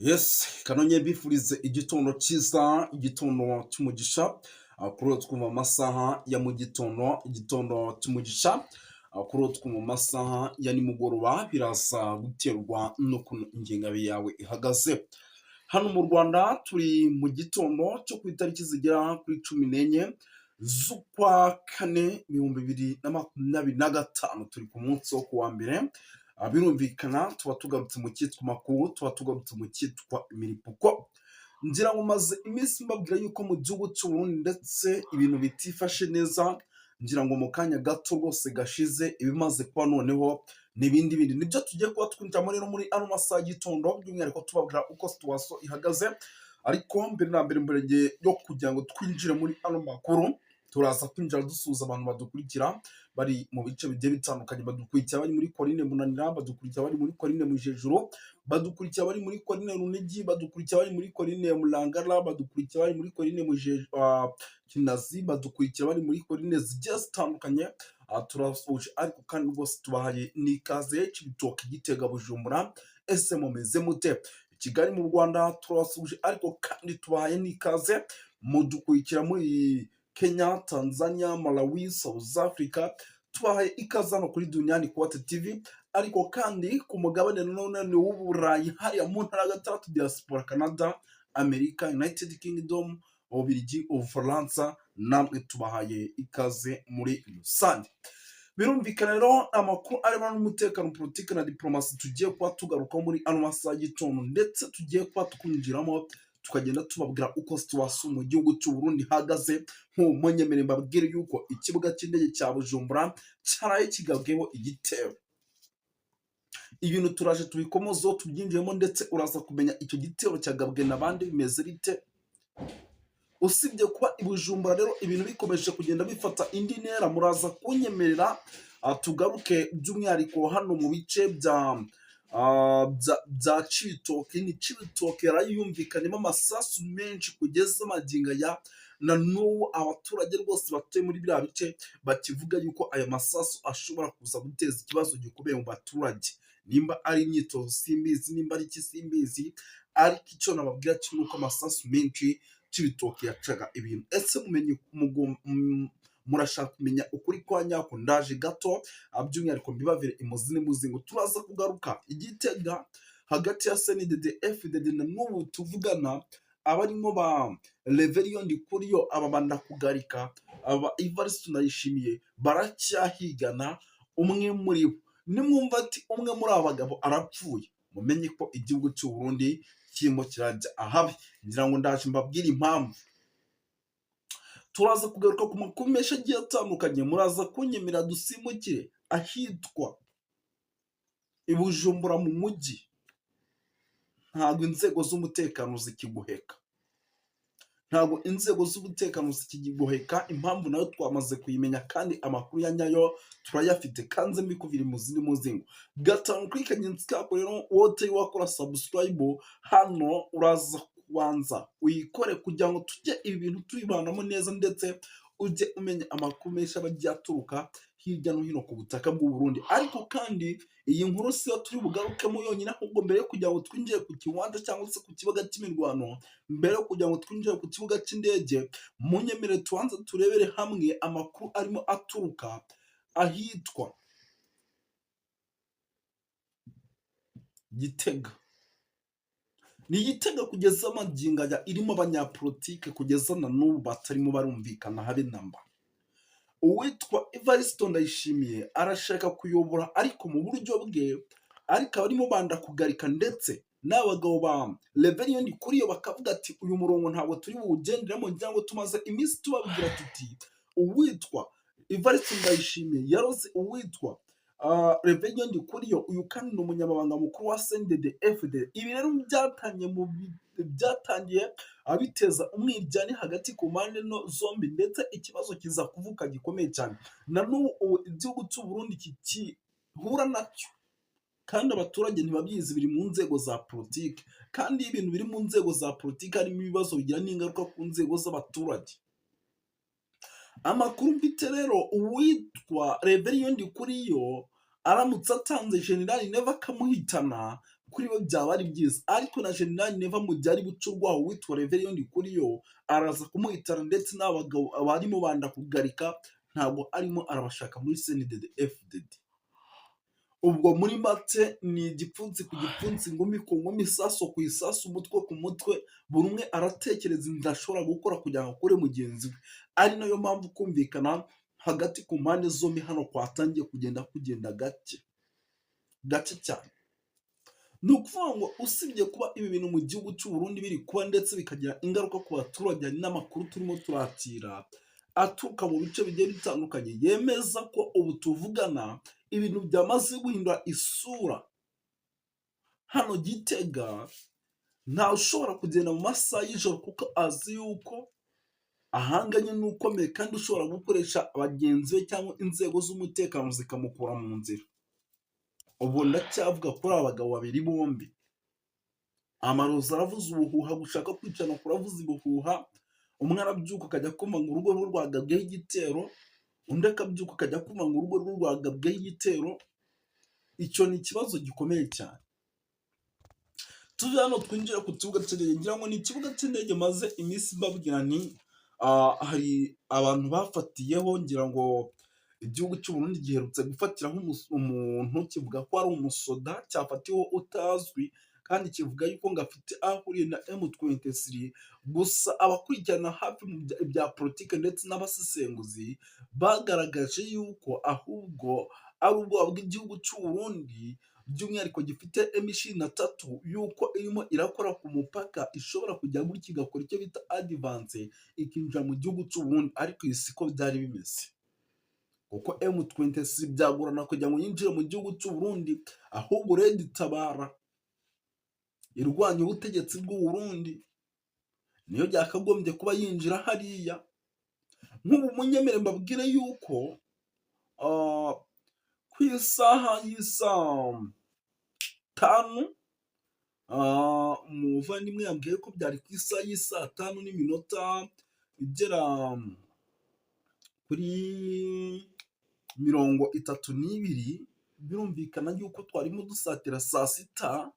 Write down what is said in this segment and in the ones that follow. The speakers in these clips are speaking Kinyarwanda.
Yes, kanonye bifurize igitondo cyiza, igitondo cy'umugisha. Kuri uwo twumva amasaha ya mu gitondo, igitondo cy'umugisha. Kuri uwo twumva amasaha ya nimugoroba, biraza guterwa n'ukuntu ingengabihe yawe ihagaze. Hano mu Rwanda turi mu gitondo cyo ku itariki zigera kuri 14 z'ukwa kane 2025, turi ku munsi wo kuwa mbere. Birumvikana tuba tugarutse mu cyitwa makuru, tuba tugarutse mu cyitwa imiripuko. Ngira ngo maze iminsi mbabwira yuko mu gihugu cy'u Burundi ndetse ibintu bitifashe neza. Ngira ngo mu kanya gato rwose gashize, ibimaze kuba noneho n'ibindi bindi nibyo tugiye kuba twinjiramo rero muri ano masaha y'igitondo, by'umwihariko tubabwira uko situation ihagaze. Ariko mbere na mbere, mbere yo kugira ngo twinjire muri ano makuru, turaza kwinjira dusuhuza abantu badukurikira bari mu bice bigiye bitandukanye. Badukurikira bari muri Korine Munanira, badukurikira bari muri Korine Mujejuru, badukurikira bari muri Korine Runigi, badukurikira bari muri Korine Murangara, badukurikira bari muri Korine Kinazi, badukurikira bari muri Korine zigiye zitandukanye. Turabasuhuje ariko kandi rwose tubahaye n'ikaze. Cibitoke, Gitega, Bujumbura, ese mumeze mute? I Kigali mu Rwanda turabasuhuje ariko kandi tubahaye n'ikaze. Mudukurikira muri Kenya, Tanzania, Malawi, South Africa, tubahaye ikaze hano kuri Duniani Kote TV. Ariko kandi ku mugabane nanone w'Uburayi, hariya mu ntara ya gatandatu, diaspora, Canada, America, United Kingdom, Ububiligi, Ubufaransa, namwe tubahaye ikaze muri rusange. Birumvikana rero, amakuru arebana n'umutekano, politiki na diplomasi tugiye kuba tugarukaho muri ano masaha y'igitondo, ndetse tugiye kuba twinjiramo tukagenda tubabwira uko situation mu gihugu cy'u Burundi ihagaze. Nk'ubu mbabwire yuko ikibuga cy'indege cya Bujumbura cyaraye kigabweho igitero. Ibintu turaje tubikomozeho, tubyinjiyemo, ndetse uraza kumenya icyo gitero cyagabwe na bande, bimeze bite. Usibye kuba i Bujumbura rero ibintu bikomeje kugenda bifata indi ntera, muraza kunyemerera tugaruke by'umwihariko hano mu bice bya Cibitoke. Ni Cibitoke yarayumvikanyemo amasasu menshi kugeza magingo aya, na n'ubu abaturage rwose batuye muri biriya bice bakivuga yuko ayo masasu ashobora kuza guteza ikibazo gikomeye mu baturage. Nimba ari imyitozo simbizi, nimba ari iki simbizi, ariko icyo nababwira cyo ni uko amasasu menshi Cibitoke yacaga ibintu. Ese mumenye murashaka kumenya ukuri kwa nyako? Ndaje gato, by'umwihariko mbibavire imuzi n'imuzingo. Turaza kugaruka i Gitega hagati ya CNDD FDD, na n'ubu tuvugana abarimo ba Reverien Ndikuriyo, aba Bandakugarika, aba Evariste Ndayishimiye baracyahigana umwe muri bo. Nimwumva ati umwe muri aba bagabo arapfuye, mumenye ko igihugu cy'u Burundi kirimo kirajya ahabi. Ngira ngo ndaje mbabwire impamvu. Turaza kugaruka ku makuru menshi agiye atandukanye. Muraza kunyemerera dusimbukire ahitwa i Bujumbura mu mujyi. Ntabwo inzego z'umutekano zikiguheka, ntabwo inzego z'umutekano zikiguheka. Impamvu nayo twamaze kuyimenya kandi amakuru ya nyayo turayafite. Kanze mbikuvira mu zindi muzingo gatanu kuri kagenzi kako. Rero wowe wakora subscribe hano, uraza kubanza uyikore kugira ngo tujye ibi bintu tubibanamo neza, ndetse ujye umenya amakuru menshi aba agiye aturuka hirya no hino ku butaka bw'u Burundi. Ariko kandi iyi nkuru siyo turi bugarukemo yonyine, ahubwo mbere yo kugira ngo twinjire ku kiwanja cyangwa se ku kibuga cy'imirwano, mbere yo kugira ngo twinjire ku kibuga cy'indege, munyemere tubanze turebere hamwe amakuru arimo aturuka ahitwa Gitega. Ni Gitega kugeza magingo aya irimo abanyapolitike kugeza na n'ubu batarimo barumvikana habe namba. Uwitwa Evariste Ndayishimiye arashaka kuyobora ariko mu buryo bwe, ariko abarimo Bandakugarika ndetse n'abagabo ba Reverien Ndikuriyo bakavuga ati uyu murongo ntabwo turi buwugenderemo. Ngira ngo tumaze iminsi tubabwira tuti uwitwa Evariste Ndayishimiye yaroze uwitwa Reverien Ndikuriyo. Uyu kandi ni umunyamabanga mukuru wa CNDD FDD. Ibi rero byatangiye abiteza umwiryane hagati ku mpande no zombi, ndetse ikibazo kiza kuvuka gikomeye cyane na n'ubu ubu igihugu cy'u Burundi kikihura nacyo, kandi abaturage ntibabizi. Biri mu nzego za politiki, kandi iyo ibintu biri mu nzego za politiki harimo ibibazo, bigira n'ingaruka ku nzego z'abaturage. Amakuru mfite rero, uwitwa Reverien Ndikuriyo aramutse atanze General Neva akamuhitana, Kuri we byaba ari byiza, ariko na General Neva, mu gihe ari buce urwaho witwa Reverien Ndikuriyo araza kumuhitana, ndetse n'abagabo barimo banda kugarika ntabwo arimo arabashaka muri CNDD FDD. Ubwo muri make ni igipfunsi ku gipfunsi, ingumi ku ngumi, isasu ku isasu, umutwe ku mutwe. Buri umwe aratekereza inzira ashobora gukora kugira ngo akure mugenzi we, ari nayo mpamvu kumvikana hagati ku mpande zombi hano kwatangiye kugenda gake gake cyane. Ni ukuvuga ngo usibye kuba ibi bintu mu gihugu cy'u Burundi biri kuba ndetse bikagira ingaruka ku baturage, hari n'amakuru turimo turakira aturuka mu bice bigiye bitandukanye yemeza ko ubu tuvugana ibintu byamaze guhindura isura. Hano Gitega ntawe ushobora kugenda mu masaha y'ijoro, kuko azi yuko ahanganye n'ukomeye kandi ushobora gukoresha bagenzi be cyangwa inzego z'umutekano zikamukura mu nzira. Ubu ndacyavuga kuri aba bagabo babiri bombi. Amarozi aravuza ubuhuha, gushaka kwicana kuravuza ibihuha. Umwe arabyuka akajya kumva ngo urugo rwe rwagabweho igitero, undi akabyuka akajya kumva ngo urugo rwe rwagabweho igitero. Icyo ni ikibazo gikomeye cyane. Tuve hano twinjire ku kibuga cy'indege. Ngira ngo ni ikibuga cy'indege maze iminsi mbabwira nti hari abantu bafatiyeho. Ngira ngo igihugu cy'u Burundi giherutse gufatiraho umuntu, kivuga ko ari umusoda cyafatiweho utazwi, kandi kivuga yuko ngo afite aho ahuriye na M23. Gusa abakurikirana hafi mu ibya politike ndetse n'abasesenguzi bagaragaje yuko ahubwo ari ubwoba bw'igihugu cy'u Burundi, by'umwihariko gifite M23, yuko irimo irakora ku mupaka, ishobora kujya gutya igakora icyo bita advance, ikinjira mu gihugu cy'u Burundi. Ariko iyi siko byari bimeze, kuko M23 byagorana kugira ngo yinjire mu gihugu cy'u Burundi. Ahubwo Red Tabara irwanya ubutegetsi bw'u Burundi niyo byakagombye kuba yinjira hariya. Nk'ubu munyemere mbabwire yuko ku isaha y'isaa 5, umuvandimwe yambwiye ko byari ku isaha y'isaa 5 n'iminota igera kuri 32, birumvikana yuko twarimo dusatira saa 6,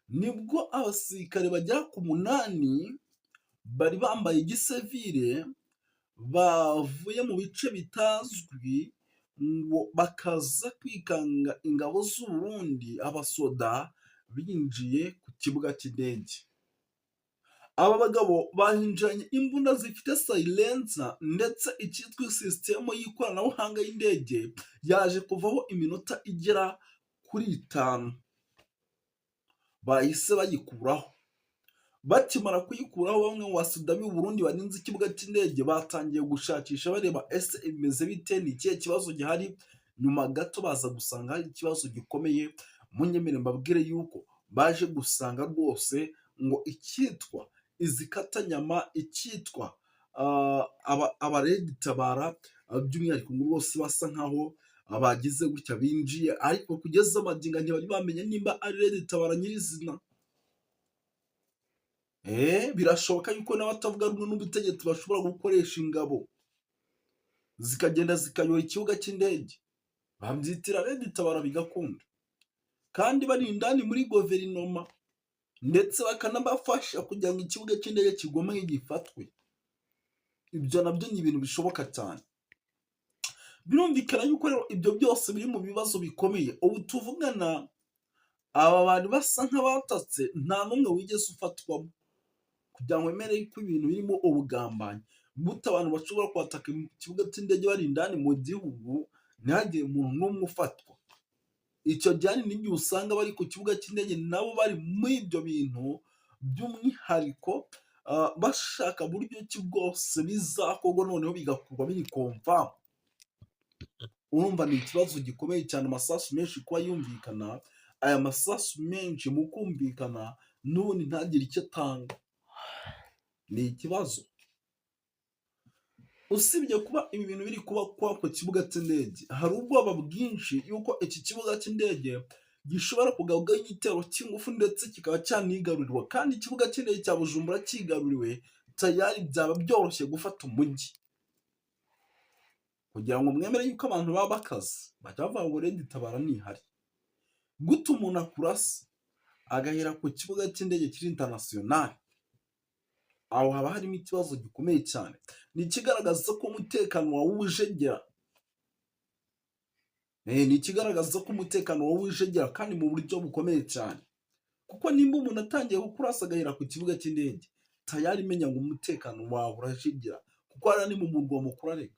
nibwo abasirikare bagera ku 8 bari bambaye igisivire bavuye mu bice bitazwi, ngo bakaza kwikanga ingabo z'u Burundi, abasoda binjiye ku kibuga cy'indege. Aba bagabo bahinjiranye imbunda zifite silencer, ndetse icyitwa sisitemu y'ikoranabuhanga y'indege yaje kuvaho iminota igera kuri 5. Bahise bayikuraho. Bakimara kuyikuraho, bamwe mu basoda b'u Burundi barinze ikibuga cy'indege batangiye gushakisha bareba: ese bimeze bite? Ni ikihe kibazo gihari? Nyuma gato baza gusanga hari ikibazo gikomeye. Munyemere mbabwire yuko baje gusanga rwose ngo icyitwa izi katanyama, icyitwa aba Red Tabara by'umwihariko, ngo bose basa nkaho bagize gutya binjiye, ariko kugeza amagingo ntibari bamenya nimba ari Red Tabara nyirizina. Birashoboka yuko n'abatavuga rumwe n'ubutegetsi bashobora gukoresha ingabo zikagenda zikayora ikibuga cy'indege, babyitira Red Tabara bigakunda, kandi bari indani muri guverinoma, ndetse bakanabafasha kugira ngo ikibuga cy'indege kigume gifatwe. Ibyo nabyo ni ibintu bishoboka cyane. Birumvikana yuko rero ibyo byose biri mu bibazo bikomeye. Ubu tuvugana aba bantu basa nk'abatatse, nta n'umwe wigeze ufatwamo kugira ngo wemere yuko ibintu birimo ubugambanyi. Gute abantu bashobora kwataka ikibuga cy'indege bari indani mu gihugu ntihagire umuntu n'umwe ufatwa? Icyo gihe hari n'igihe usanga bari ku kibuga cy'indege nabo bari muri ibyo bintu, by'umwihariko bashaka buryo ki bwose bizakorwa, noneho bigakorwa biri confirm. Urumva ni ikibazo gikomeye cyane, amasasu menshi kuba yumvikana, aya masasu menshi mu kumvikana n'ubundi ntagire icyo atanga, ni ikibazo. Usibye kuba ibi bintu biri kuba ku kibuga cy'indege, hari ubwoba bwinshi yuko iki kibuga cy'indege gishobora kugabwaho igitero cy'ingufu, ndetse kikaba cyanigarurirwa. Kandi ikibuga cy'indege cya Bujumbura cyigaruriwe, tayari byaba byoroshye gufata umujyi. Kugira ngo mwemere yuko abantu baba bakaze, bajya bavuga ngo Red Tabara ntihari. Gute umuntu akurasa? agahera ku kibuga cy'indege kiri international, aho haba harimo ikibazo gikomeye cyane. Ni ikigaragaza ko umutekano wawe ujegera. Ni ikigaragaza ko umutekano wawe ujegera kandi mu buryo bukomeye cyane, kuko nimba umuntu atangiye kukurasa agahera ku kibuga cy'indege, tayari menya ngo umutekano wawe urajegera, kuko hariya ni mu murwa mukuru arega.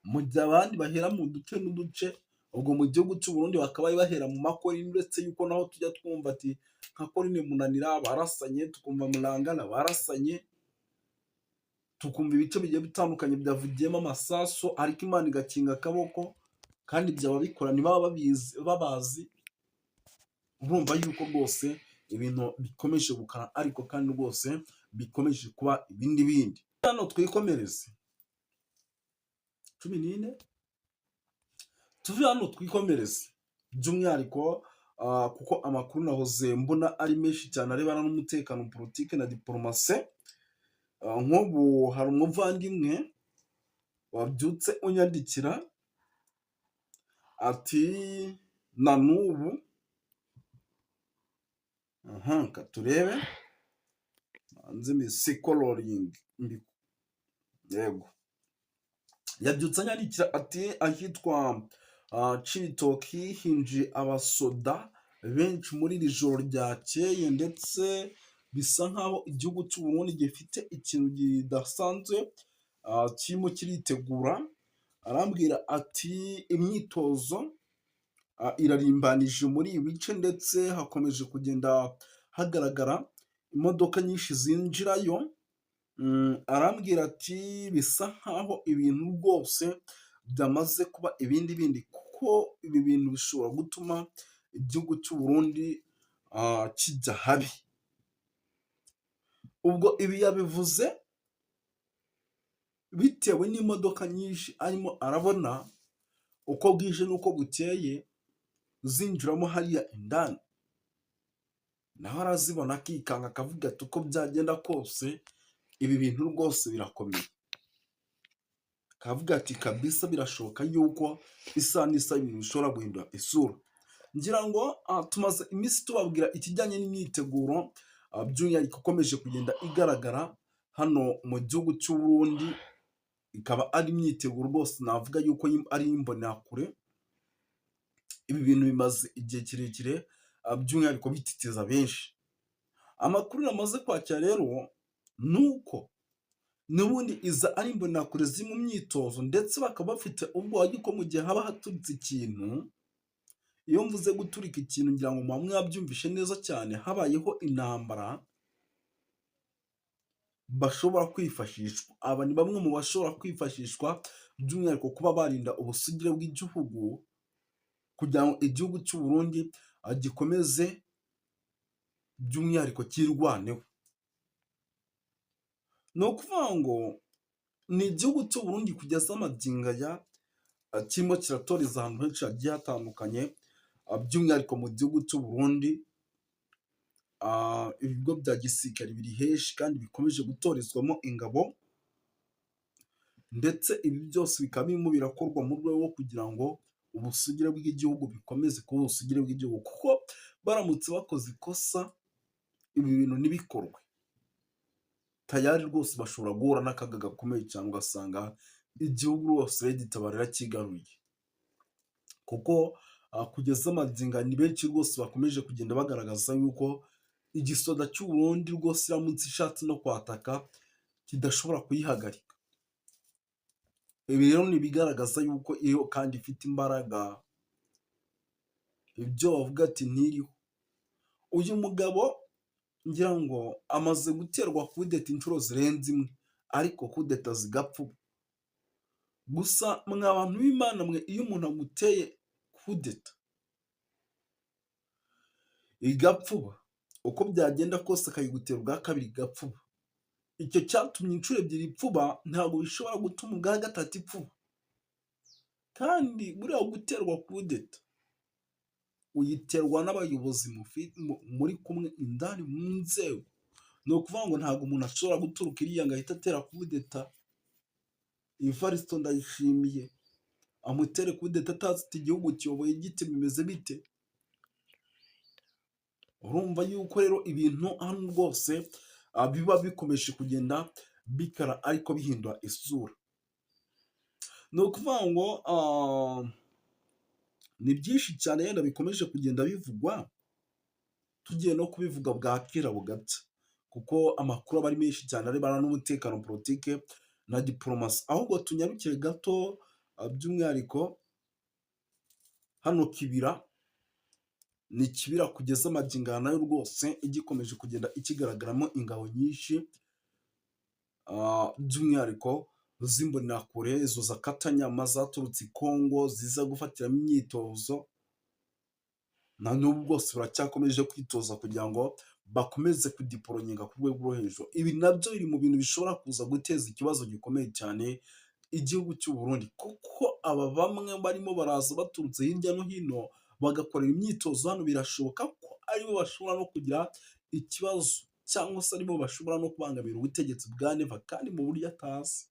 Mu gihe abandi bahera mu duce n'uduce, ubwo mu gihugu cy'u Burundi bakaba bahera mu makorini, uretse yuko naho tujya twumva ati nka korine Munanira barasanye, tukumva Murangana barasanye, tukumva ibice bigiye bitandukanye byavugiyemo amasasu, ariko Imana igakinga akaboko, kandi ibyo ababikora ntibaba babizi babazi. Urumva yuko rwose ibintu bikomeje gukara, ariko kandi rwose bikomeje kuba ibindi bindi. Hano twikomereze 14, tuve hano twikomereze by'umwihariko, kuko amakuru nahoze mbona ari menshi cyane arebana n'umutekano, politiki na diporomasi. Nk'ubu hari umuvandimwe wabyutse unyandikira ati na n'ubu aha ka turebe manze misikororingi. Yego, yabyutse anyandikira ati ahitwa Cibitoki hinjiye abasoda benshi muri iri joro ryakeye, ndetse bisa nkaho igihugu cy'u Burundi gifite ikintu kidasanzwe kirimo kiritegura. Arambwira ati imyitozo irarimbanije muri ibi bice, ndetse hakomeje kugenda hagaragara imodoka nyinshi zinjirayo. Arambwira ati bisa nkaho ibintu rwose byamaze kuba ibindi bindi, kuko ibi bintu bishobora gutuma igihugu cy'u Burundi kijya habi. Ubwo ibi yabivuze bitewe n'imodoka nyinshi arimo arabona uko bwije n'uko bukeye zinjiramo hariya indani, nawe arazibona akikanga, akavuga ati uko byagenda kose ibi bintu rwose birakomeye. Akavuga ati kabisa birashoboka yuko isaha n'isaha ibintu bishobora guhindura isura. Ngira ngo tumaze iminsi tubabwira ikijyanye n'imyiteguro, by'umwihariko ikomeje kugenda igaragara hano mu gihugu cy'u Burundi, ikaba ari imyiteguro rwose navuga yuko ari imbonerakure. Ibi bintu bimaze igihe kirekire, by'umwihariko bititiza benshi. Amakuru namaze kwakira rero ni uko n'ubundi iza ari imbonerakure ziri mu myitozo, ndetse bakaba bafite ubwoba yuko mu gihe haba haturitse ikintu, iyo mvuze guturika ikintu ngira ngo muba mwabyumvishe neza cyane, habayeho intambara bashobora kwifashishwa. Aba ni bamwe mu bashobora kwifashishwa by'umwihariko kuba barinda ubusugire bw'igihugu, kugira ngo igihugu cy'u Burundi gikomeze by'umwihariko cyirwaneho. Ni ukuvuga ngo ni igihugu cy'u Burundi kugeza magingo aya kirimo kiratoreza ahantu henshi hagiye hatandukanye, by'umwihariko mu gihugu cy'u Burundi ibigo bya gisirikare biri henshi kandi bikomeje gutorezwamo ingabo, ndetse ibi byose bikaba birimo birakorwa mu rwego rwo kugira ngo ubusugire bw'igihugu bikomeze kuba ubusugire bw'igihugu, kuko baramutse bakoze ikosa ibi bintu ntibikorwe, tayari rwose bashobora guhura n'akaga gakomeye cyane, ugasanga igihugu rwose gitabara irakigaruye, kuko kugeza magingo aya ni benshi rwose bakomeje kugenda bagaragaza yuko igisoda cy'u Burundi rwose iramutse ishatse no kwataka kidashobora kuyihagarika. Ibi rero ni ibigaragaza yuko iyo kandi ifite imbaraga, ibyo bavuga ati ntiriho. Uyu mugabo ngira ngo amaze guterwa kudeta inshuro zirenze imwe, ariko kudeta zigapfa. Gusa mwa bantu b'Imana mwe, iyo umuntu aguteye kudeta igapfuba, uko byagenda kose akayigutera ubwa kabiri igapfuba, icyo cyatumye inshuro ebyiri ipfuba ntabwo bishobora gutuma ubwa gatatu ipfuba. Kandi buriya guterwa kudeta uyiterwa n'abayobozi muri kumwe indani mu nzego. Ni ukuvuga ngo ntabwo umuntu ashobora guturuka iriya ngo ahite atera kudeta Evariste Ndayishimiye, amutere kudeta atazi ati igihugu kiyoboye gite, bimeze bite? Urumva yuko rero ibintu hano rwose biba bikomeje kugenda bikara ariko bihindura isura. Ni ukuvuga ngo ni byinshi cyane yenda bikomeje kugenda bivugwa, tugiye no kubivuga bwakira bugacya, kuko amakuru aba ari menshi cyane arebana n'umutekano, politike na diporomasi. Ahubwo tunyarukire gato, by'umwihariko hano Kibira, ni Kibira kugeza magingo aya nayo rwose igikomeje kugenda ikigaragaramo ingabo nyinshi, by'umwihariko z'imbonerakure, izo zakatanyama zaturutse i Kongo ziza gufatiramo imyitozo, na n'ubu bwose baracyakomeje kwitoza kugira ngo bakomeze kudeployinga ku rwego rwo hejuru. Ibi nabyo biri mu bintu bishobora kuza guteza ikibazo gikomeye cyane igihugu cy'u Burundi, kuko aba bamwe barimo baraza baturutse hirya no hino bagakorera imyitozo hano, birashoboka ko aribo bashobora no kugira ikibazo cyangwa se aribo bashobora no kubangamira ubutegetsi bwa Neva kandi mu buryo atazi,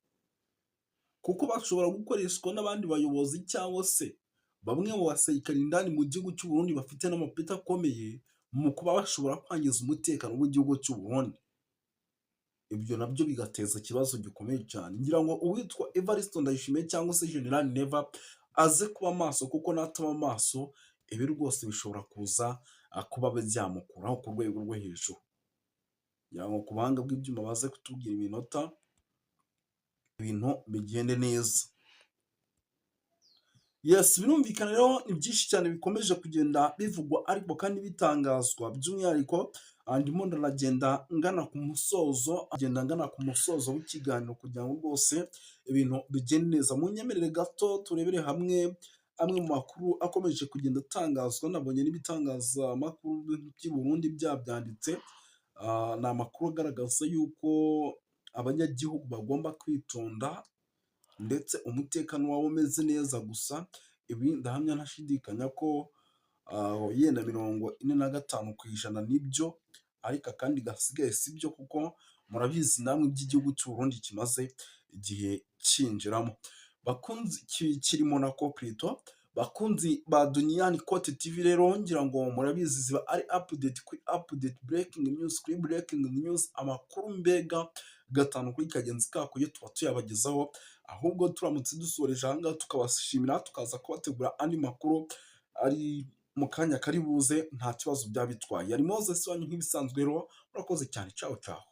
kuko bashobora gukoreshwa n'abandi bayobozi cyangwa se bamwe mu basirikare indani mu gihugu cy'u Burundi bafite n'amapeti akomeye mu kuba bashobora kwangiza umutekano w'igihugu cy'u Burundi. Ibyo nabyo bigateza ikibazo gikomeye cyane. Ngira ngo uwitwa Evariste Ndayishimiye cyangwa se General Neva aze kuba maso, kuko nataba maso ibi rwose bishobora kuza kuba byamukuraho ku rwego rwo hejuru. Ngira ngo ku buhanga bw'ibyuma baze kutubwira iminota, ibintu bigende neza. Yes, birumvikana rero ni byinshi cyane bikomeje kugenda bivugwa ariko kandi bitangazwa. By'umwihariko ndimo ndanagenda ngana ku musozo, ngenda ngana ku musozo w'ikiganiro kugira ngo rwose ibintu bigende neza. Munyemerere gato turebere hamwe amwe mu makuru akomeje kugenda atangazwa, nabonye n'ibitangazamakuru by'i Burundi byabyanditse. Ni amakuru agaragaza yuko abanyagihugu bagomba kwitonda ndetse umutekano wabo umeze neza. Gusa ibi ndahamya ntashidikanya ko yenda 45% nibyo, ariko akandi gasigaye sibyo, kuko murabizi namwe iby'igihugu cy'u Burundi kimaze igihe cyinjiramo. Bakunzi kirimo na Coplito, bakunzi ba Duniyani Kote TV, rero ngira ngo murabizi ziba ari update kuri update, breaking news kuri breaking news, amakuru mbega gatanu kuri kagenzi kako yo tuba tuyabagezaho. Ahubwo turamutse dusoreje aha ngaha tukabashimira, tukaza kubategura andi makuru ari mu kanya kari buze, nta kibazo byaba bitwaye. Yari Moses wanyu nk'ibisanzwe rero, murakoze cyane, ciao ciao.